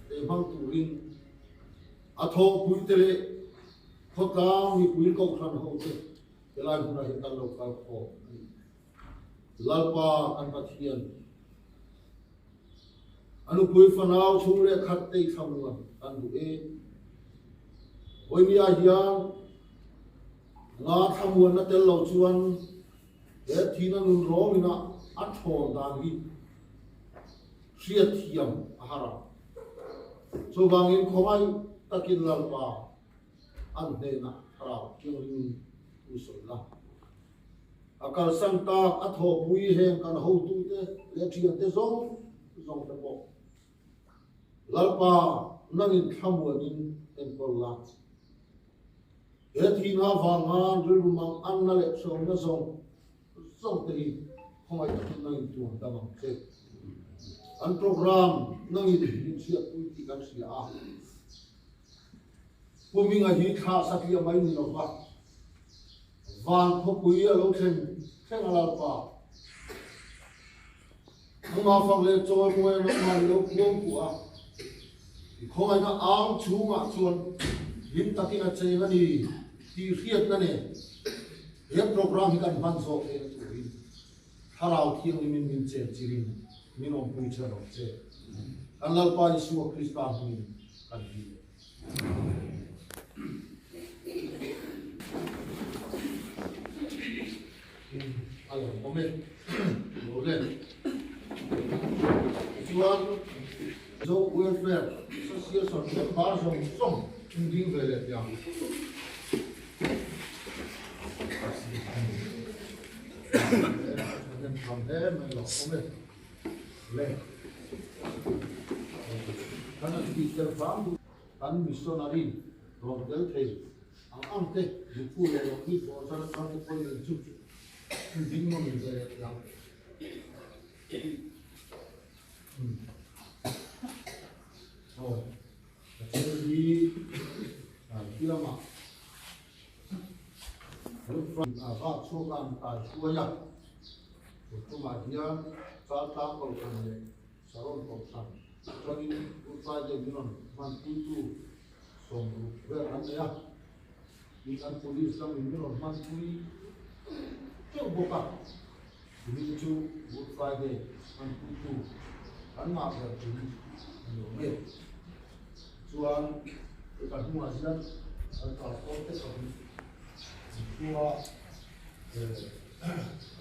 te hmang turin a thawhpuite leh khawtlang mipui kohhran hote helai hmunah hian kan lo kal khawm a ni. Lalpa kan Pathian, a nupui fanau chhung leh khat te i thlamuan kan duh e. Vawinia hian nga thlamuanna tel lo chuan he thihna nun rawngina a thawn dan hi hriatthiam a har a. Chuvangin khawngaih takin Lalpa an hnenah thlarau thianghlimin thu sawi la. A kalsan tak a thawhpui heng kan hotute leh thiante zawng zawngte pawh Lalpa nangin thlamuanin enkawl la. He thihna avanga rilru mang anna leh hreawmna zawng zawng te hi khawngaih takin nangin tuam dam ang che. Kan program nangin min chhiatpui tih kan hria a. Pu Minga hi thla satliah mai ni lova van khawpui a lo thlen thleng a Lalpa. Nangmah fak leh chawi mawi a nangmah ni lo khuang kuah a, i khawngaihna ang chhungah chuan hlim takin a cheng a ni tih hriatna nen he program hi kan hman zawk theihna turin Thlarau Thianghlimin min chen chirin min awmpui che rawh che. Kan Lalpa Isua Krista hmingin kan dil e. A lo awm e. Lo le. Chuan Zo Welfare Association member zawng zawng in ding ve leh teh ang. Tham hle mai lo awm e. Le. Kan an tih tel hram duh. Kan missionary rawn tel thei ang ang te Diphu leh Rohit Bawrhsana chang te pawhin an chu ding nawm in ve leh teh ang. Aw, ka thil hi khi lamah a vak chhuak a an tai hruai a, tumah hian Chaltlang Kohhran leh Saron Kohhran atangin Good Friday min rawn hmanpuitu sawmruk vel an nei a, tin an police lamin min rawn hmanpui teuh bawk a, tihmin chu Good Friday hmanpuitu kan ngah ber thin a ni awm e. Chuan ka hnungah hian kan pastor te pahnih an thu a,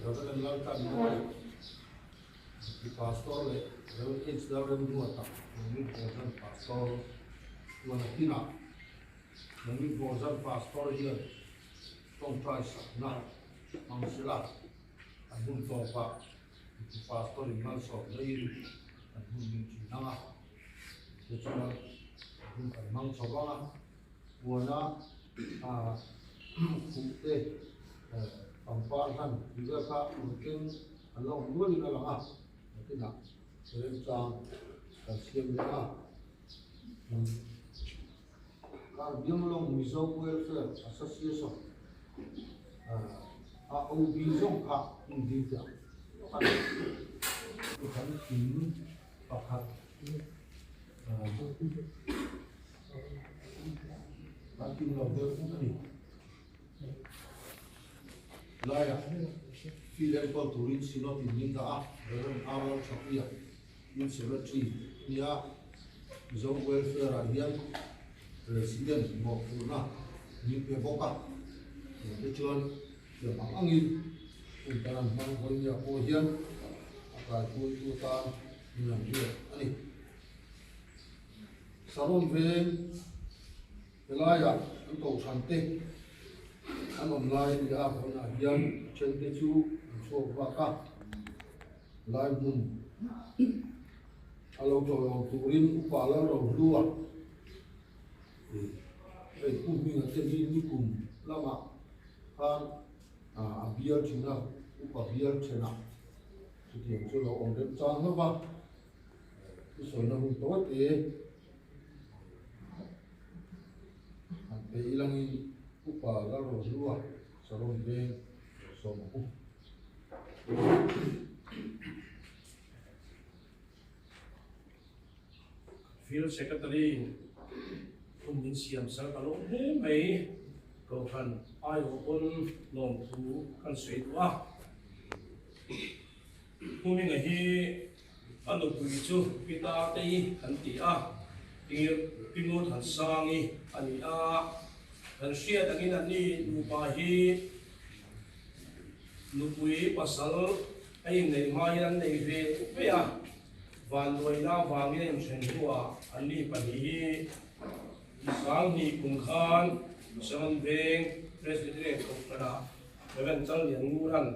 Reverend Laltanmawia. Pi Pastor leh Rev H Lalremruata Nangni Bawzan Pastor chuan a kinah Nangni Bawzan Pastor hian tawngtai sakna hmang sela an hun tawpah Pi Pastor in malsawm laiin an hun min thin ang a, tichuan an hun kan hmang chho vang a, puana khuh te pangpar hlan tih vel kha rawn keng an la awm nualin a lang a, nakinah remchang kan siam leh a. Karbianglawng Mizo Welfare Association a OB zawng kha hmun ding teh ang a ni. Kan in pakhat kan kim lo deuh a ni. Laiah field enkawl turin Synod in min dah a, Rev. R. Lalthapuia in Secretary a ni a, Mizo Welfare ah hian President mawhphurhna min pe bawk a, tunah chuan thiam ang angin hun kan han hmang hawi nia pawh hian a kaihruaitu atan min han riat a ni. Saron veng. Helaiah an kohhran te an awm lai a ni a, vawiinah hian a then te chu an chhuak vak a, lai hmun a lo tawlawm turin upa Lalrohlua hei Pu Hminga te hi nikum lamah khan a bial thin a, upa bial thenah chutiang chu a lo awm remchang hlauh va, thusawina hun tawh te. Han pe ilangin Upa Lalrohlua Saron Veng sawm ang u. Field Secretary in hun min siam sal ka lawm hle mai. Kohhran aiawh pawn lawmthu kan sawi duh a. Huminga hi a nupui chu Pita Tei kan ti a, Pingir Thansangi a ni a. Kan hriat angin anni nupa hi nupui pasal a inneih hmain an nei ve ve a, vanduaina avangin a inthen hnuah anni pahnih hi Sanghnih kum khan Saron Veng Presbyterian Kohhranah Rev. Challian Nguran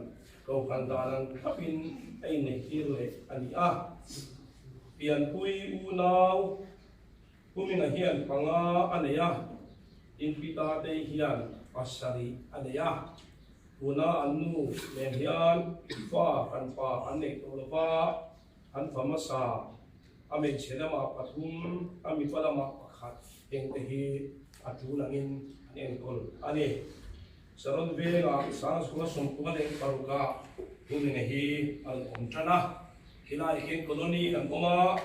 Kohhran dan ang thlapin a inneihtir leh a ni a. Pianpui unau Puminga hian panga a nei a, tin Pita te hian pasarih a nei a. Tuna an nu nen hian fa kan pa an neih tawh lo va, an fa hmasa a hmeichhe lamah pathum, a mipa lamah pakhat engte hi a tul angin an enkawl a ni. Saron vengah Sangzunga sawmpunga leh parukah Huminga hi a rawn awm tan a, khilaiah khian colony an awm a,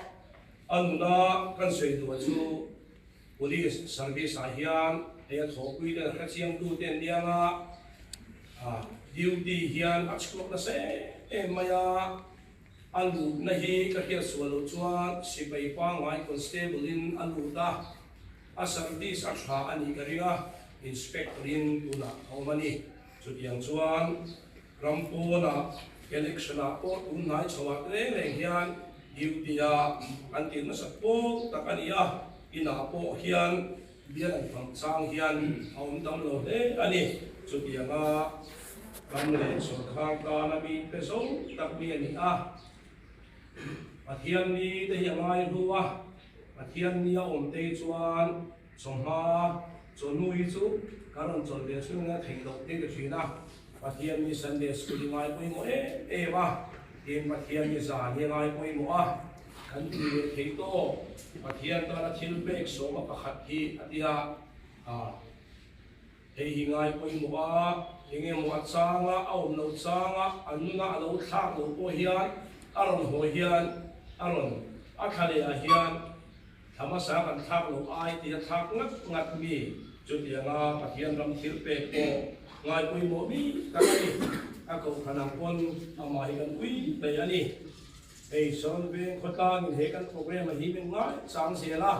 a nuna kan sawi duh chu Police service ah hian hei a thawhpui ten a hrechiang tu te an niang a, duty hian a chhuak nasa em em mai a, a lutna hi ka hriat sual loh chuan sipai pangngai constable in a lut a, a service a tha a nih ka ring a, inspector in tunah a awm a ni. Chutiang chuan ram pawnah election ah pawh tun hnai chho ah reng reng hian duty a an tir nasa pawl tak a ni a, inah pawh hian bial an fang chang hian a awm tam lo hle a ni. Chutianga ram leh sawrkhar tana mi pe zo tak mi a ni a, Pathian ni te hi a ngai hlu a, Pathian ni a awm te hi chuan chawhma chawhnu hi chu kan rawn chawlh ve chhung a theih loh te ka thin a, Pathian ni Sunday School hi ngai pawimawh em em a, tin Pathian ni zan hi a ngai pawimawh a, kan ti leh thei tawk Pathian tana thil pek sawma pakhat hi a tia a. Hei hi ngai pawimawh a, eng emaw a changa a awm loh changa a nuna a lo thlak loh pawh hian a rawn haw hian a rawn a thla leh ah hian thla hmasa kan thlak loh ai tih a thlak ngat ngat mi chutianga Pathian ram thil pek pawh ngai pawimawh mi tak a ni. A kohhran ang pawn amah hi kan ui hle a ni. Hei Saron Veng khawtlangin he kan programme a him in ngai chang zel a.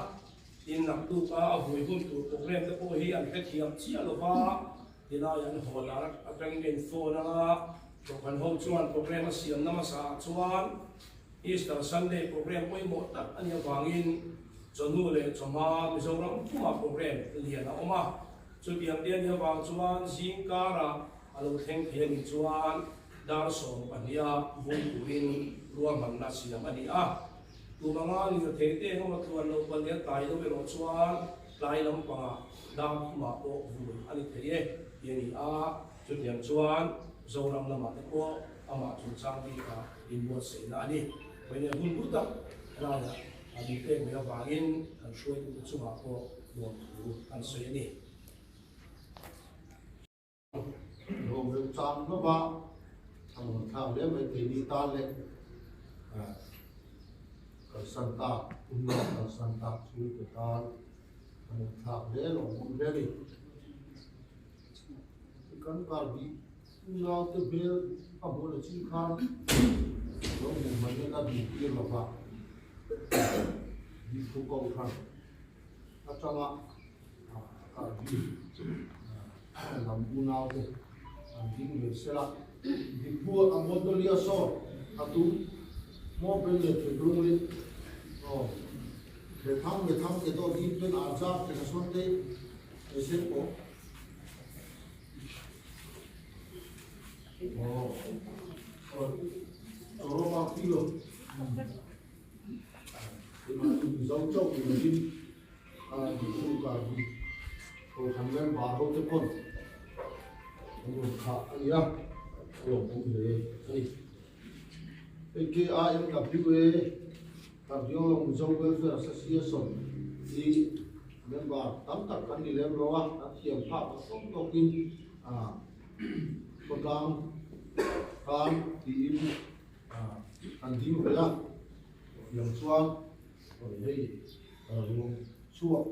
Tin, naktuk a a vui hun tur program te pawh hi an hrethiam chiah lo va, tilai an haw dar atangin ka in phone anga, Kohhran ho chuan program a siam na hmasa ah chuan Easter Sunday program pawimawh tak a nih avangin chawhnu leh chawhma Mizoram pumah program lian a awm a, chutiang te a nih avang chuan zingkarah a lo thleng thei a nih chuan dar 12 a vui turin ruahmanna siam a ni a. Tum anga lirthei te engemaw tluan loh pal leh tlai deuh erawh chuan tlai lampangah dam khumah pawh vun a ni thei e tih a ni a, chutiang chuan Zoram lamah te pawh amah chungchang bikah inbuatsaihna a ni. Vawiin hun hlu tak laiah a min pek mai avangin kan hruaitute chungah pawh lawmthu an sawi a ni. Lawmrem chang hlawm a, a rawn thlak hle mai thei ni tan leh kalsan tak, unau kalsan tak chhungte tan a rawn thlak hle lawmawm hle a ni. Kan karbi unau te hmel a hmuh la chin khan lo hmuh mai in a duh tir lo va, Dikhu Kohhran atanga karbi lam unau te an ding ve sela dikbu a Montolia sawn a tum maw pen leh thei lung leh aw le thang le thang te to ding pen a zap te ka sawn te e sen pawh aw aw ro pa kilo Mizo chauh ni lovin Dikhu Karbi Kohhran member ho te pawn an rawn thlah a ni a, a lawmawm hle a ni. Hei KIMWA Kardiolong Mizo Welfare Association hi member tam tak kan ni lem lo a, kan thiam phak a tawk tawkin khawtlang tan tiin Kan ding ve a, tiang chuan hei Ruang chhuak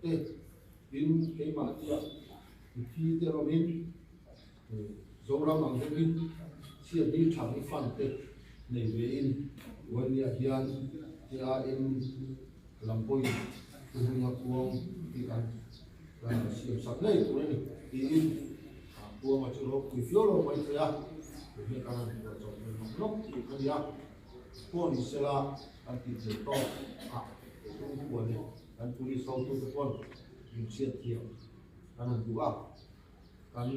te tin keimahnia mithi te rawmin Zoram ang bawkin chhiatni thang fan te nei vein Uainiah hian TAM lam pawhin thuhming a kuang tih an siam sak ngei tur a ni tiin kuanga chu ropui viau lo mai thei a, tun hian kan han buai chawp ve nawk nawk tih a ni a. Pawh ni sela kan tih theih tawk a tum huan e, kan police hotute pawn min hriat thiam kan han duh a, kan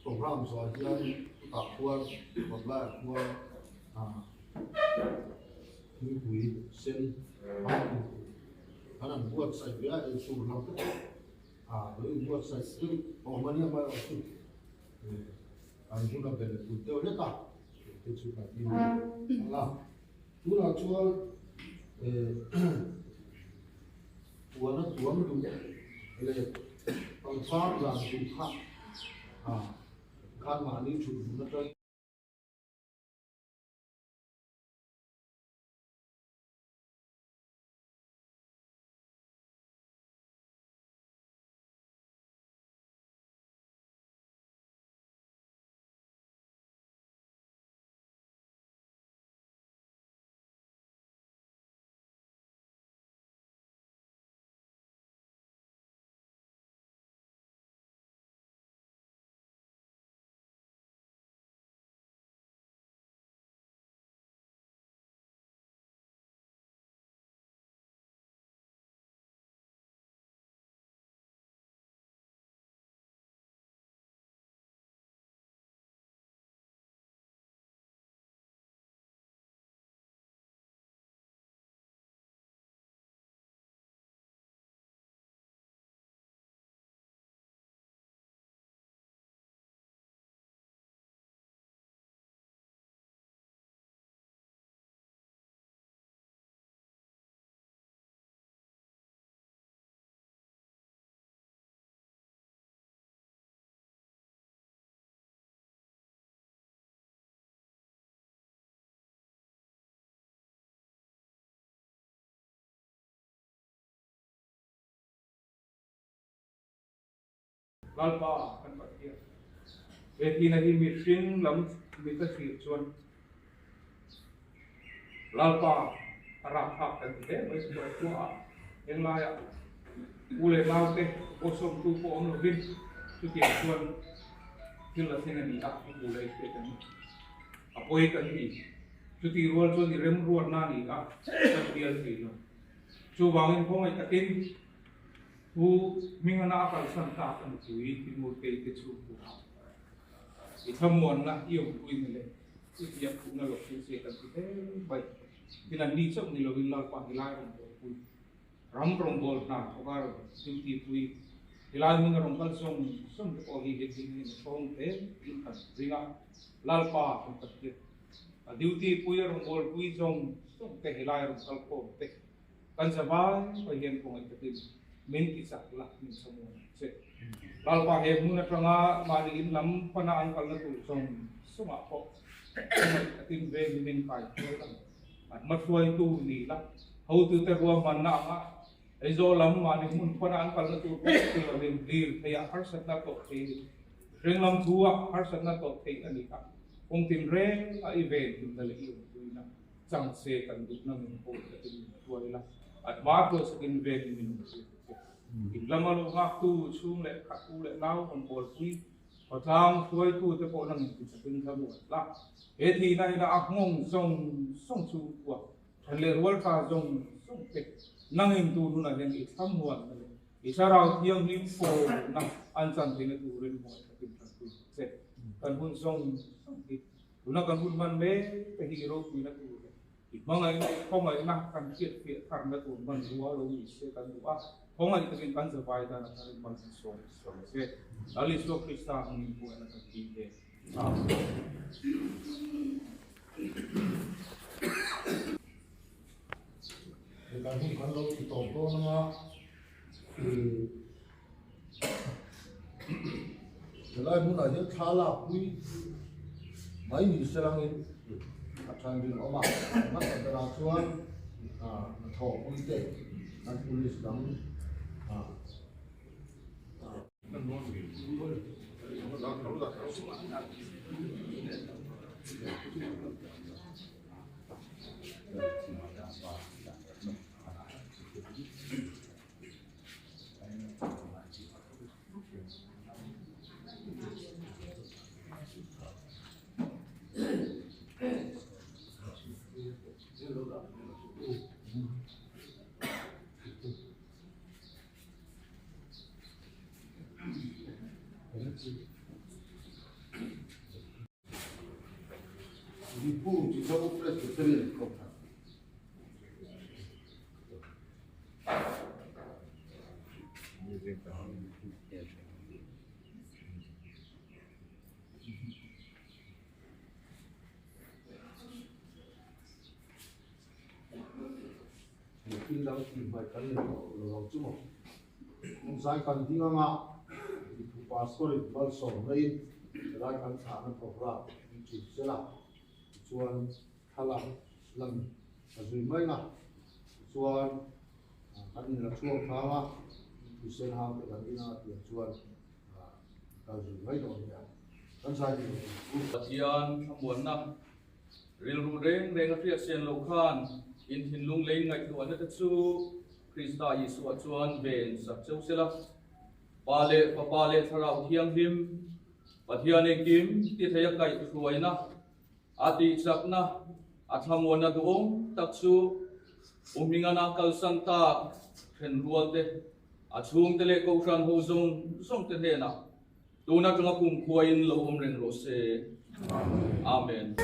program zawh hian chutah khuan kawtlaiah khuan thingpui sen hmang tur kan han buatsaih ve a, eitur lam te pawh lo inbuatsaih deuh awm a nia mai awm chu. An hun a bel pui deuh hlek a, tih te chu kan in ang a. Tunah chuan puan a tuam duh leh pangpar dan duh kha khan mahni thut hmun atangin. Lalpa kan Pathian he tina hi mihring lam mit a thlir chuan Lalpa a rakthlak kan ti hle mai chu a khua a henglaiah U leh naute pawhsawmtu pawh awm lovin chutiang chuan thil a thleng a ni a, i hmu leh i hriat ang. A pawi kan ti. Chutih rual chuan i remruatna a ni a, kan bial thei lo. Chuvangin khawngaih takin Pu Hmingana a kalsan tak a nupui Timurtei te chhungkua a i thlamuanna i awmpuina leh i biakphuhna lo thil che kan ti hle mai. Tin anni chauh ni lovin Lalpa helai rawn buaipui. Ram rawngbâwl hna thawk a rawn duty pui helai hmun a rawn kal zawng zawng te pawh hi he thil hi a ṭhawng hle in kan ring a, Lalpa kan Pathian a duty pui a rawngbâwl pui zawng zawng te helai a rawn kal khawm te kan zavai mai hian khawngaih takin min ti chak la min chhamuan ang che. Lalpa he hmun aṭanga mahni in lam pana an kalna tur zawng zawngah pawh khawngaih takin vengin min kai thuai ang. An hmahruaitu ni la, hotute ruahmanna anga Aizawl lam mahni hmun pana an kalna tur pawh ti lovin lir theiah harsatna tawh thei a ni. Hreng lam thu-ah harsatna tawh theih a ni a, kawng tinreng a i ven hlimna leh i awmpuina chang se kan duhna min haw takin min hruai la, an hma tuahsakin venin min awmpui ta che. In lama lo nghaktu chhung leh khat u leh nau rawn bawlpui Khawtlang hruaitute pawh nang in tichakin thla muat la, he thihna ina a nghawng zawng zawng chhungkua, then leh rual tha zawng zawng te nang in tu nunah hian i thla muatna leh i thlarau thianghlim fawhna an chan theihna turin muat takin tanpui ang che. Kan hun zawng zawng hi tuna kan hun hman mek te hi i ropuina tur leh I hmangaihna, i khawngaihna kan hriatfiah tharna tur hmanrua lo ni se kan duh a, khawngaih takin kan zavai dan atangin hman kan sawm sawm a che. Lal Isua Krista hmingin buaina kan ti ve. Amen. Kan hun kan lo ti tawp dawn anga helai hmunah hian thla lak pui mai ni se langin a than rinawm a, hmasa berah chuan. hnathawhpui te kan police dang Mipu Mizo Presbyterian Kohhran. Thil dang tih hmaih kan nei tawh lo ang chu maw? Zai kan ding anga Mipu Pastor in malsawmna in helai kan thlahna program in ṭin sela tichuan thlalak lan a zui mai nga tichuan kan inla chhuak thlang a thisen hang te kan in anga tiang chuan kal zui mai dawn nia kan zai ding ang chu. Pathian thlamuanna Rilru reng reng a hriat sian loh khan in thinlung lei ngaihtuahna te chu Krista Isua chuan ven sak cheu sela. Pa leh Fapa leh Thlarau Thianghlim, Pathian engkim ti thei a kaihhruaina, a tihchakna, a thlamuanna duhawm tak chu Umingana kalsan tak thenrual te, a chhungte leh Kohhran ho zawng zawng te hnenah Tun atanga kumkhua in lo awm reng rawh se. Amen.